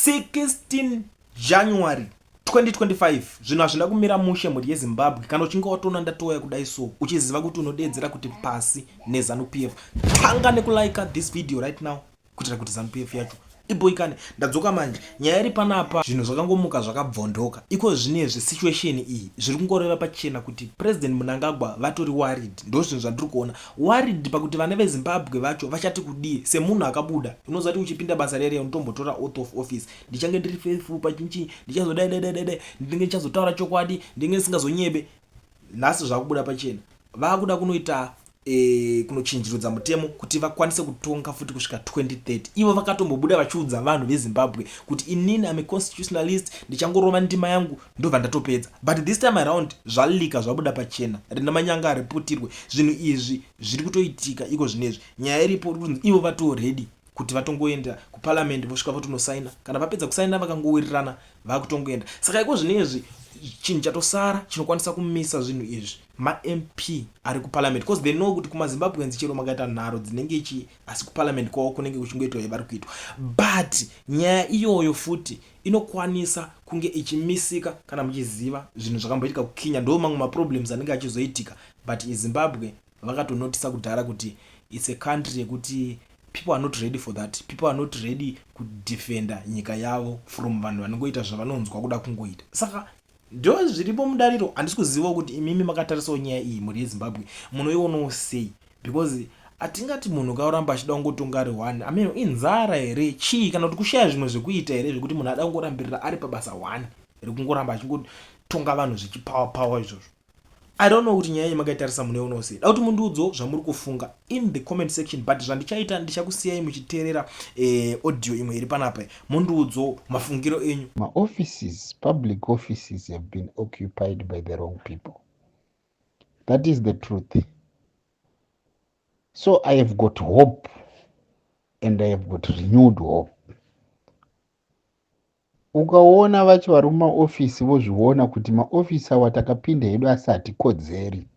16 January 2025 zvinhu hazvina kumira mushe mhuri yeZimbabwe. Kana uchinge watoona ndatouya kudai so uchiziva kuti unodeedzera kuti pasi neZanu PF, tanga nekulike this video right now kuitira kuti Zanu PF yacho iboikane. Ndadzoka manje, nyaya iri panapa, zvinhu zvakangomuka zvakabvondoka iko zvinezvi. Situation iyi zviri kungoreva pachena kuti President Mnangagwa vatori worried. Ndo zvinhu zvandiri kuona, worried pakuti vana veZimbabwe vacho vachati kudii. Semunhu akabuda, unoziva kuti uchipinda basa rere unotombotora oath of office, ndichange ndiri faithful pachinchi, ndichazodai dai dai dai dai, ndinenge ndichazotaura chokwadi, ndinenge ndisingazonyebe. Nhasi zvakubuda pachena, vakuda kunoita kunochinjirudza mutemo kuti vakwanise kutonga futi kusvika 2030. Ivo vakatombobuda vachiudza vanhu veZimbabwe kuti inini am a constitutionalist, ndichangorova ndima yangu ndobva ndatopedza. But this time around zvalika, zvabuda pachena, rina manyanga ariputirwe. Zvinhu izvi zviri kutoitika iko zvinezvi. Nyaya iripo, ivo vato ready kuti vatongoenda kuparliament, vosvika votonosaina. Kana vapedza kusaina, vakangowirirana, vakutongoenda. Saka iko zvinezvi chinhu chatosara chinokwanisa kumisa zvinhu izvi maMP ari kuparliament, because they know kuti kumaZimbabweans chero makaita nharo dzinenge ichi, asi kuparliament kwavo kunenge kuchingoitwa yavari kuitwa. But nyaya iyoyo futi inokwanisa kunge ichimisika kana muchiziva zvinhu zvakamboitika kuKenya. Ndo mamwe maproblems anenge achizoitika. But iZimbabwe vakatonotisa kudhara kuti it's a country yekuti people are not ready for that. People are not ready kudefenda nyika yavo from vanhu vanongoita zvavanonzwa kuda kungoita. Saka ndo zviripo mudariro. Handisi kuzivawo kuti imimi makatarisawo nyaya iyi, mhuri yeZimbabwe, munoionawo sei? Because hatingati munhu kauramba achida kungotonga ari one. I mean, inzara here, chii, kana kuti kushaya zvimwe zvekuita here zvekuti munhu ada kungorambirira ari pabasa one rekungoramba achingotonga vanhu zvichipower power izvozvo? I don't know kuti nyaya iyi makaitarisa munoionawo sei. Da kuti mundiudzewo zvamuri kufunga in the comment section. But zvandichaita, ndichakusiyai muchiteerera audio imwe iri panapa, mundiudzewo mafungiro enyu. Maoffices, public offices have been occupied by the wrong people. That is the truth. So I have got hope and I have got renewed hope. Ukaona vacho vari mumaofisi vozviona kuti maofisi awa takapinda hedu asi hatikodzeri,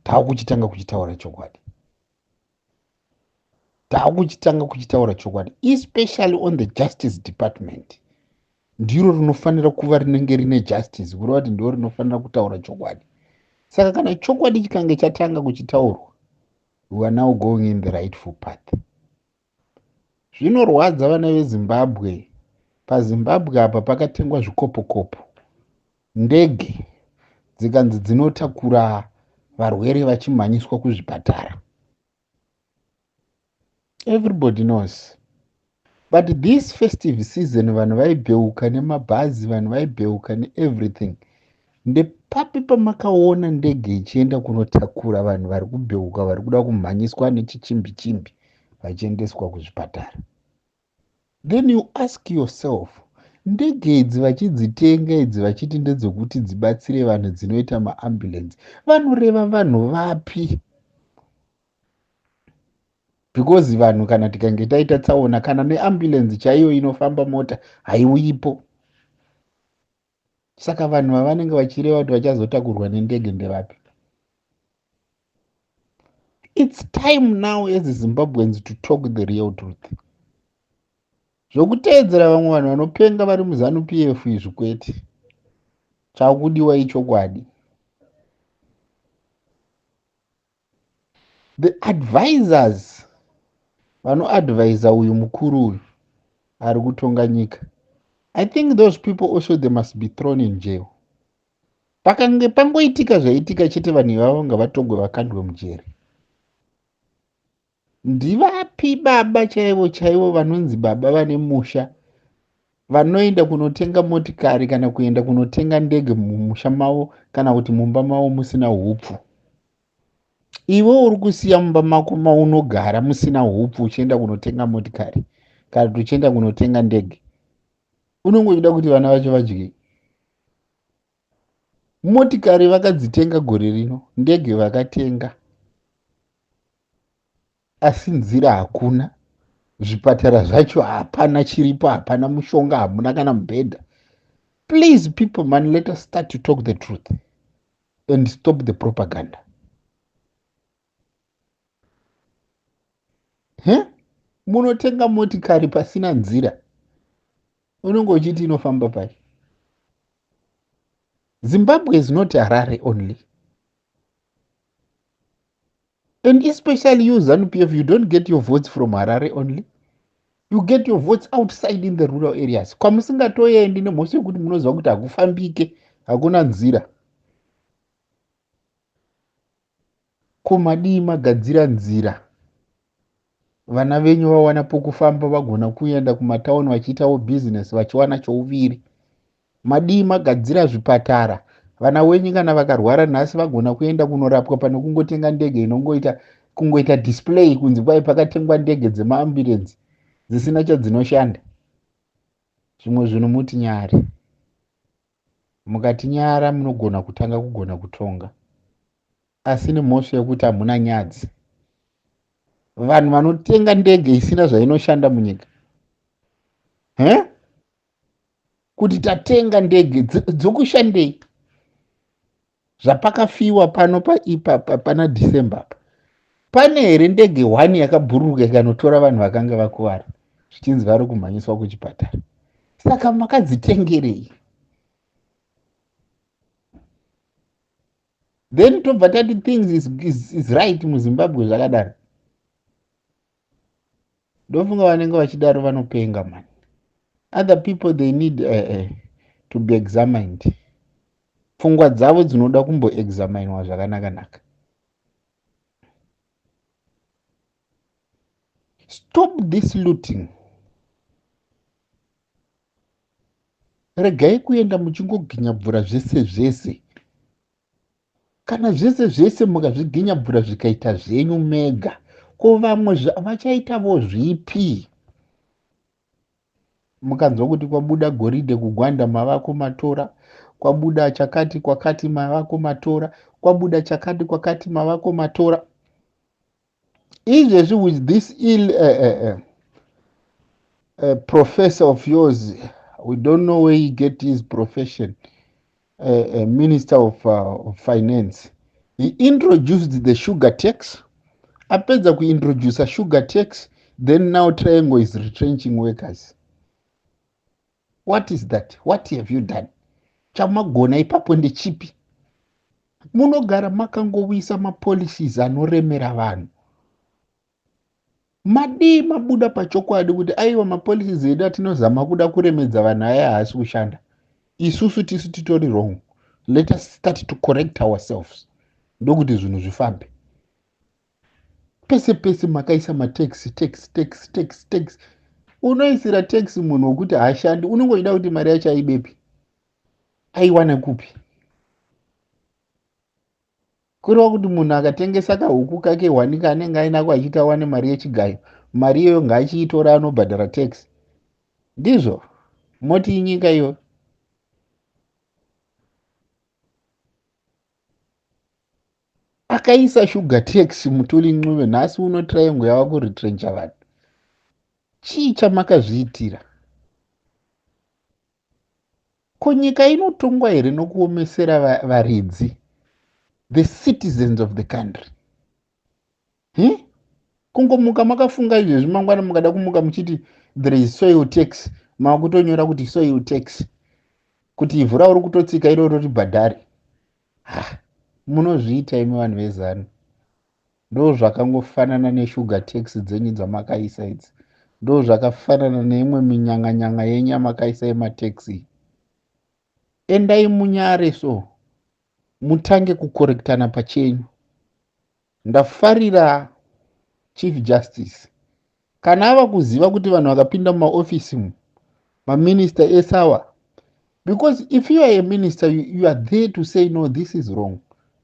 taakuchitanga kuchitaura chokwadi, taakuchitanga kuchitaura chokwadi, especially on the justice department. Ndiro rinofanira kuva rinenge rine justice, kureva kuti ndo rinofanira kutaura chokwadi. Saka kana chokwadi chikange chatanga kuchitaurwa, we are now going in the rightful path. Zvinorwadza vana veZimbabwe. PaZimbabwe apa pakatengwa zvikopokopo, ndege dzikanzi dzinotakura varwere vachimhanyiswa kuzvipatara. Everybody knows. But this festive season vanhu vaibheuka nemabhazi, vanhu vaibheuka neeverything. Ndepapi pamakaona ndege ichienda kunotakura vanhu vari kubheuka, vari kuda kumhanyiswa nechichimbi chimbi vachiendeswa kuzvipatara? Then you ask yourself, ndege idzi vachidzitenga idzi vachiti ndedzekuti dzibatsire vanhu, dzinoita maambulances, vanoreva vanhu vapi? Because vanhu kana tikange taita tsaona, kana neambulance chaiyo inofamba mota haiuyipo. Saka vanhu vavanenge vachireva kuti vachazotakurwa nendege ndevapi? It's time now as Zimbabweans to talk the real truth. Zvokuteedzera vamwe vanhu vanopenga vari muZanu PF izvi kwete. Chakudiwa ichokwadi. The advisors vanoadvisa uyu mukuru uyu ari kutonga nyika, I think those people also, they must be thrown in jail. Pakange pangoitika zvaitika chete, vanhu ivavo ngavatongwe, vakandwe mujeri. Ndivapi baba chaivo chaivo vanonzi baba vane musha vanoenda kunotenga motikari kana kuenda kunotenga ndege mumusha mavo kana kuti mumba mavo musina hupfu? Iwe uri kusiya mumba mako maunogara musina hupfu, uchienda kunotenga motikari kana kuti uchienda kunotenga ndege, unonge uchida kuti vana vacho vadyei? Motikari vakadzitenga gore rino, ndege vakatenga, asi nzira hakuna, zvipatara zvacho hapana chiripo, hapana mushonga, hamuna kana mubhedha. Please people, man, let us start to talk the truth and stop the propaganda. He, munotenga motikari pasina nzira. Unenge uchiti inofamba pai? Zimbabwe is not Harare only. And especially you ZANU-PF, you don't get your votes from Harare only. You get your votes outside in the rural areas. Kwamusingatoendi nemhosva yekuti munoziva kuti hakufambike, hakuna nzira. Ko madii magadzira nzira vana venyu vawana pokufamba vagona kuenda kumatauni vachiitawo bhizinesi vachiwana chouviri. Madii magadzira zvipatara vana wenyu kana vakarwara nhasi vagona kuenda kunorapwa pane kungotenga ndege inongoita kungoita display kunzi kwai pakatengwa ndege dzemaambulensi dzisina chadzinoshanda. Zvimwe zvinhu muti nyare. Mukatinyara munogona kutanga kugona kutonga. Asi nemhosva yekuti hamuna nyadzi. Vanhu vanotenga ndege isina zvainoshanda munyika. He? Kuti tatenga ndege dzokushandei? Zvapakafiwa pano pa, pana December apa. Pane here ndege one yakabhururuka ikanotora vanhu vakanga vakuvara zvichinzi vari kumhanyiswa kuchipatara? Saka makadzitengerei? Then tobva tati things is right muZimbabwe zvakadaro. Ndofunga vanenge vachidaro vanopenga mani. Other people they need to be examined. Pfungwa dzavo dzinoda kumboexaminwa zvakanaka-naka. Stop this looting. Regai kuenda muchingoginyabvura zvese zvese. Kana zvese zvese mukazviginyabvura zvikaita zvenyu mega, ko vamwe vachaitavo zvipi? Mukanzwa kuti kwabuda goridhe kuGwanda mavako matora, kwabuda chakati kwakati mavako matora, kwabuda chakati kwakati mavako matora. Izvezvi with this ill professor of yours, we don't know where he get his profession, minister of finance, he introduced the sugar tax. Apedza kuintroduce sugar tax, then now Triangle is retrenching workers. What is that? What have you done? Chamagona ipapo ndechipi? Munogara makangowisa mapolicies anoremera vanhu. Madii mabuda pachokwadi kuti aiwa mapolicies edu atinozama kuda kuremedza vanhu aya haasi kushanda. Isusu tisu titori wrong. Let us start to correct ourselves. Ndokuti zvinhu zvifambe. Pese pese makaisa matax, tax, tax, tax, tax. Unoisira tax munhu wekuti haashandi, unongoida kuti mari yacho aibepi? Aiwana kupi? Kureva kuti munhu akatengesa kahuku kake hwani kaanenge ainako achiita awane mari yechigayo, mari iyoyo ngaachiitora anobhadhara tax. Ndizvo moti inyika iyoyo. Akaisa sugar tax Mutuli Ncube, nhasi uno Triangle yava kuretrencha vanhu. Chii chamakazviitira? Ko nyika inotongwa here nokuomesera varidzi, the citizens of the country? Kungomuka makafunga izvezvi, mangwana mukada kumuka muchiti there is soil tax, makutonyora kuti soil tax, kuti ivhu rauri kutotsika iroro ribhadhare. Ha, munozviita imi vanhu veZANU. Ndo zvakangofanana neshuga tax dzenyu dzamakaisa idzi. Ndo zvakafanana neimwe minyanganyanga yenyu yamakaisa yematax. Endai munyare so, mutange kukorektana pachenyu. Ndafarira Chief Justice. Kana ava kuziva kuti vanhu vakapinda mumaofisi umu, maminista esawa, because if you are a minister, you are there to say no, this is wrong,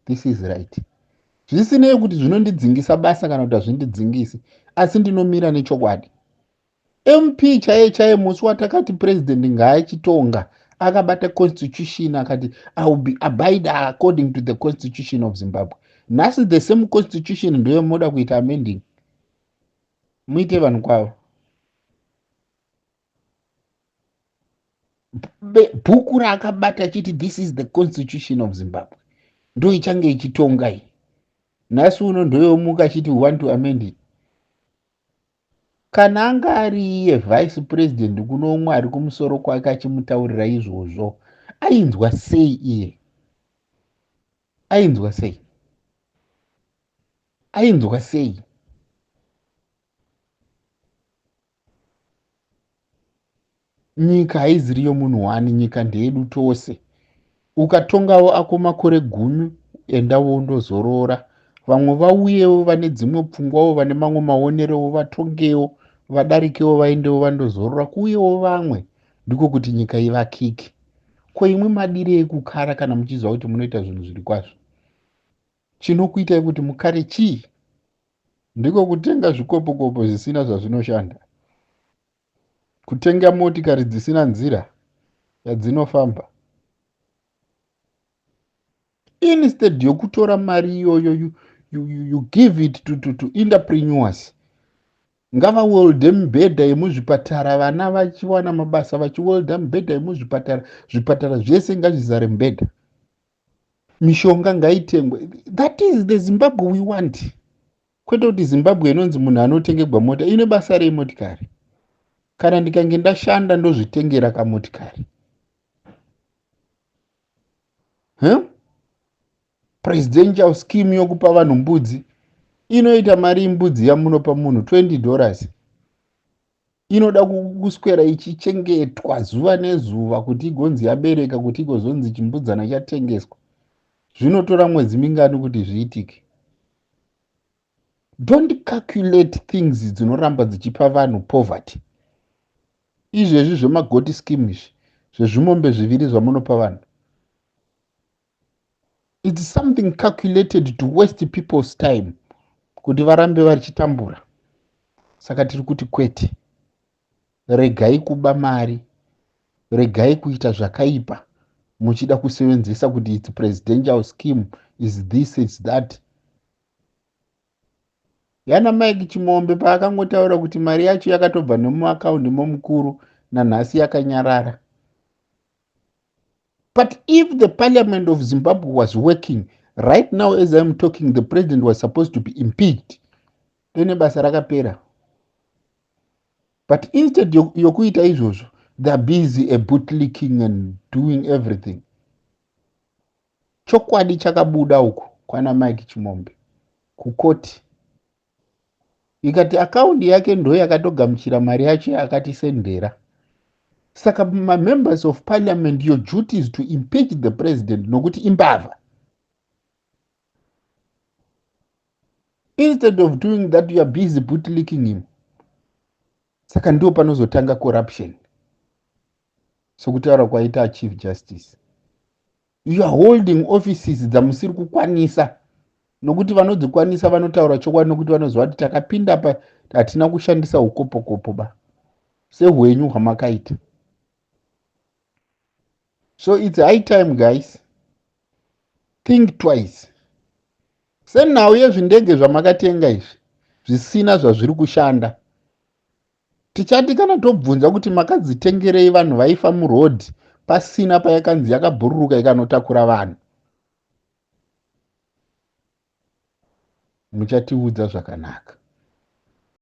this is right. Zvisinei kuti zvinondidzingisa basa kana kuti hazvindidzingisi, asi ndinomira nechokwadi. MP chaiye chaiye musi watakati president ngaachitonga akabata constitution akati I will be abide according to the constitution of Zimbabwe. Nhasi the same constitution ndoyo moda kuita amending. Muite vanhu kwavo. Bhuku raakabata achiti this is the constitution of Zimbabwe ndo ichange ichitonga iyi. Nhasi uno ndoyomuka achiti we want to amend it. Kana anga ari iye vice president kuno umwe ari kumusoro kwake achimutaurira izvozvo, ainzwa sei iye? Ainzwa sei? Ainzwa sei? Nyika haiziri yomunhu one, nyika ndeyedu tose. Ukatongawo ako makore gumi endawo undozorora. Vamwe vauyewo vane dzimwe pfungwawo vane mamwe maonerowo vatongewo vadarikewo vaendewo vandozorora kuuyewo vamwe ndiko kuti nyika ivakike. Ko imwi madirei kukara kana muchiziva kuti munoita zvinhu zviri kwazvo? Chinokuitai kuti mukare chii? Ndiko kutenga zvikopokopo zvisina zvazvinoshanda. Kutenga motikari dzisina nzira yadzinofamba. Instead yokutora mari iyoyo you, you, you give it to, to, to entrepreneurs. Ngavawelde mibhedha yemuzvipatara vana vachiwana mabasa vachiwelda mibhedha yemuzvipatara zvipatara zvese ngazvizare mibhedha. Mishonga ngaitengwe. That is the Zimbabwe we want. Kwete kuti Zimbabwe inonzi munhu anotengerwa mota. Ine basa rei motikari? Kana ndikange ndashanda ndozvitengera kamotikari. Huh? Presidential scheme yokupa vanhu mbudzi inoita mari mbudzi yamunopa munhu 20 dollars. Inoda kuswera ichichengetwa zuva nezuva kuti igonzi yabereka kuti igozonzi chimbudzana chatengeswa. Zvinotora mwedzi mingani kuti zviitike? Don't calculate things dzinoramba dzichipa vanhu poverty. Izvezvi zvemagoti scheme izvi zvezvimombe zviviri zvamunopa vanhu. It's something calculated to waste people's time kuti varambe vachitambura. Saka tiri kuti kwete. Regai kuba mari. Regai kuita zvakaipa muchida kusevenzesa kuti it's presidential scheme, is this, is that. Yana Mike Chimombe paakangotaura kuti mari yacho yakatobva nemuakaundi momukuru nanhasi yakanyarara. But if the parliament of Zimbabwe was working, right now as I'm talking, the president was supposed to be impeached. Dene basa rakapera. But instead yokuita izvozvo, they are busy a bootlicking and doing everything. Chokwadi chakabuda uku kwana Mike Chimombe kukoti. Ikati akaundi yake ndo yakatogamuchira mari yacho yaakatisendera. Saka mamembers of parliament, your duty is to impeach the president nokuti imbavha. Instead of doing that, you are busy bootlicking him. Saka ndipo panozotanga corruption. Sokutaura kwaita Chief Justice. You are holding offices dzamusiri kukwanisa nokuti vanodzikwanisa vanotaura chokwadi nokuti vanoziva kuti takapinda pa hatina kushandisa ukopokopo ba sehwenyu hwamakaita. So it's high time guys, think twice. Senhau yezvindege zvamakatenga izvi zvisina zvazviri kushanda. Tichati kana tobvunza kuti makadzitengerei vanhu vaifa muroad pasina payakanzi yakabhururuka ikanotakura vanhu. Muchatiudza zvakanaka.